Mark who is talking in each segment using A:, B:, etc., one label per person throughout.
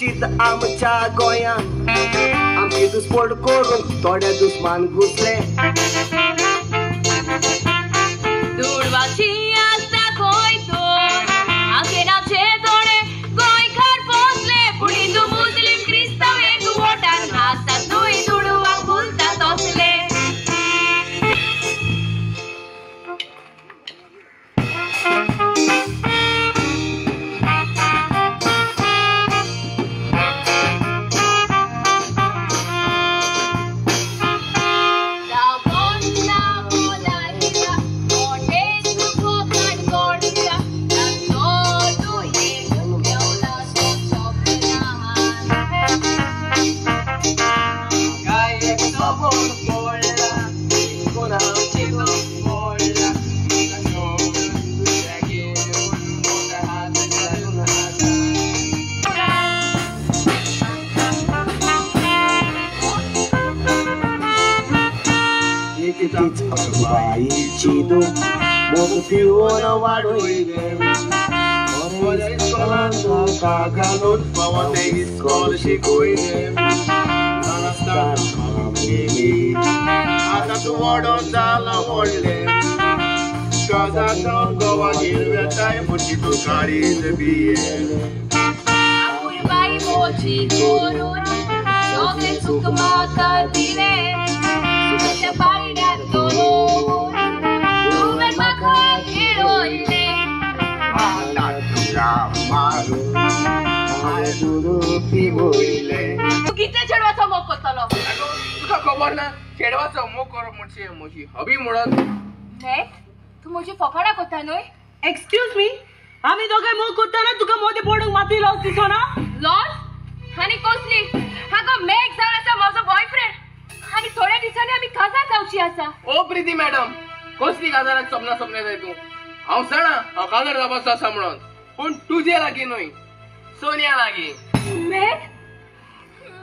A: चित आमच्या गोंयान आमची दुस्पोट करून थोडे दुस्मान घुसले
B: दुडवाची आसता खंय तर आखेराचे थोडे गोंयकार पोसले पूण हिंदू मुस्लीम क्रिस्तांव एक वोटान आसता न्हय दुडवाक भुलता तसले
A: बाईची मोग पिवन वाडयले इस्कॉलान तुका घालून फावो तें इस्कॉल शिकयलें आतां तूं व्हडोन जाला व्हडलें काजार जावन गोवा गिरवेताय म्हणची तूं काळीज बियें
B: अपुरबाई मोजी करून सगळें सुख म्हाका दिलें सुखाच्या पायड्यार दवरून तुवें म्हाका खेळयलें
A: आतां तुका मारून हांवें दुडू पिवयलें.
B: तूं कितले चेडवाचो मोग करतलो?
C: तुका खबर ना चेडवाचो मोग करप म्हणजे म्हजी हॉबी म्हणून.
B: मेघ तूं म्हजी फकाणां करता न्हय?
D: एक्सक्यूज मी, आमी दोगांय मोग करतना तुका मोदें पडूंक मातूय लॉस दिसना?
B: लॉस आनी कसली? हांगा मेघ जावन आसा म्हजो बॉयफ्रेंड आनी थोड्या दिसांनी आमी काजार जावची आसा.
C: ओ प्रिती मॅडम, कसली काजाराक सपना सपने जाय तूं? हांव जाणा हांव काजार जावपाचो आसा म्हणून, पूण तुजे लागीं न्हय, सोनिया लागीं.
B: मेघ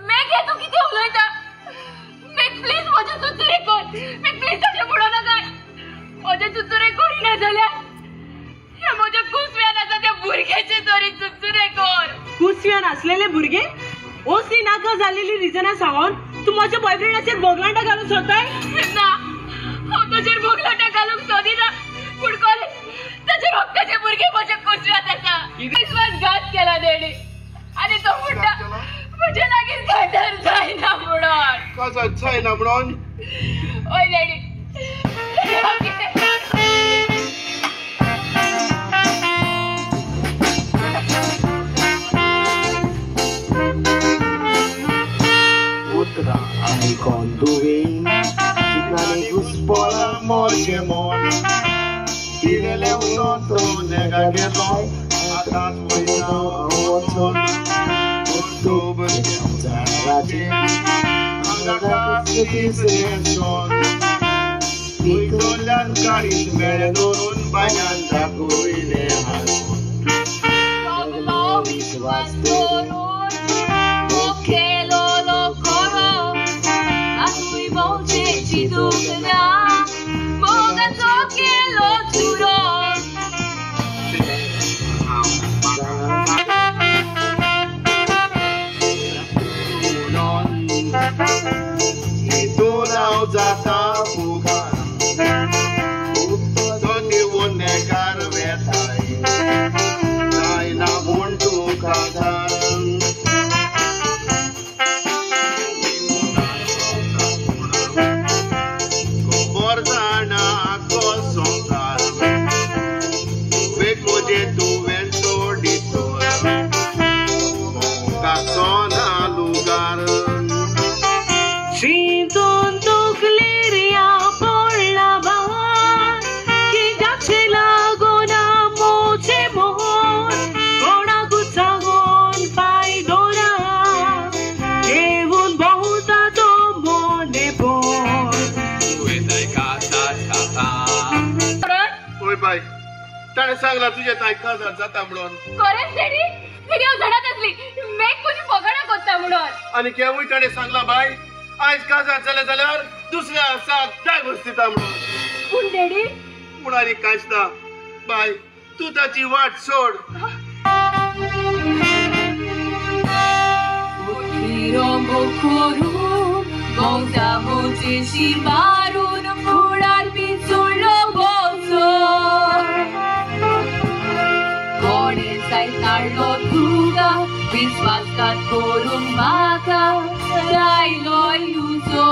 B: मेघ हें तूं कितें उलयता? मेघ प्लीज म्हजें चुचुरे कर. मेघ प्लीज तशें म्हणो नाका. म्हजें चुचुरे करिना जाल्यार हें म्हज्या कुसव्यान आसा त्या भुरग्याचें तरी चुचुरे कर.
D: कुसव्यान आसलेले भुरगे ओसली नाका जालेली रिजनां सांगून तूं म्हज्या बॉयफ्रेंडाचेर बोगलांटा घालूंक सोदताय?
B: ना, हांव ताचेर बोगलांटा घालूंक सोदिना, पूण खरें ताचे रोगताचे भुरगे म्हज्या कुसव्यांत आसा. विस्वासघात केला तेणी आनी तो म्हणटा म्हजे लागीं काजार जायना म्हणून.
E: काजार जायना म्हणून?
B: हय डॅडी.
A: उतरां आयकोन तुवें चिंतनांनी घुसपलां
E: म्हजें मन दिलेलें उलोवन तूं नेगा गेलो आतांच वयता हांव वचोन संवसाराचें हांगा तिसरें सोन वयतल्यान काळीज मेळ्ळें दवरून बायलान दाखयलें हांसून
B: सगलो विस्वास दवरून मोग केलोलो खरो आसूय भोवचें चिंतूंक ना मोगाचो केलो चुरो.
E: जाता फुगार तो दिवन नेकार वेताय जायना म्हूण तूं काजार खबर जाणा आख्खो संवसार वेग म्हजें तुवें सोडितो मोगाचो ना लुगार. ताणें सांगलां तुजें तांय काजार जाता म्हणून.
B: खरेंच डॅडी? डॅडी हांव जाणात आसली मेघ म्हजी फकाणां करता म्हणून.
E: आनी केवूय ताणें सांगलां बाय आयज काजार जालें जाल्यार दुसऱ्या वर्साक डायवर्स दिता म्हणून.
B: पूण डॅडी
E: पूण आनी कांयच ना बाय, तूं ताची वाट सोड.
B: निरोंबो करून गोंजा मुजेशी मारून फुडार पिसुडलो बोसो कोणे जायत हाडलो तुका विस्वासघात करून म्हाका रायलो उजो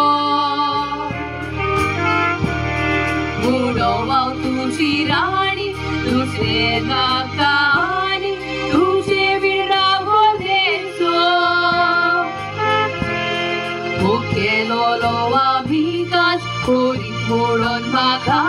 B: म्हणून हांव तुजी राणी दुसरे नाका आनी तुजे बीन रावलेचो मुखेलो आमी काज करीत म्हणून म्हाका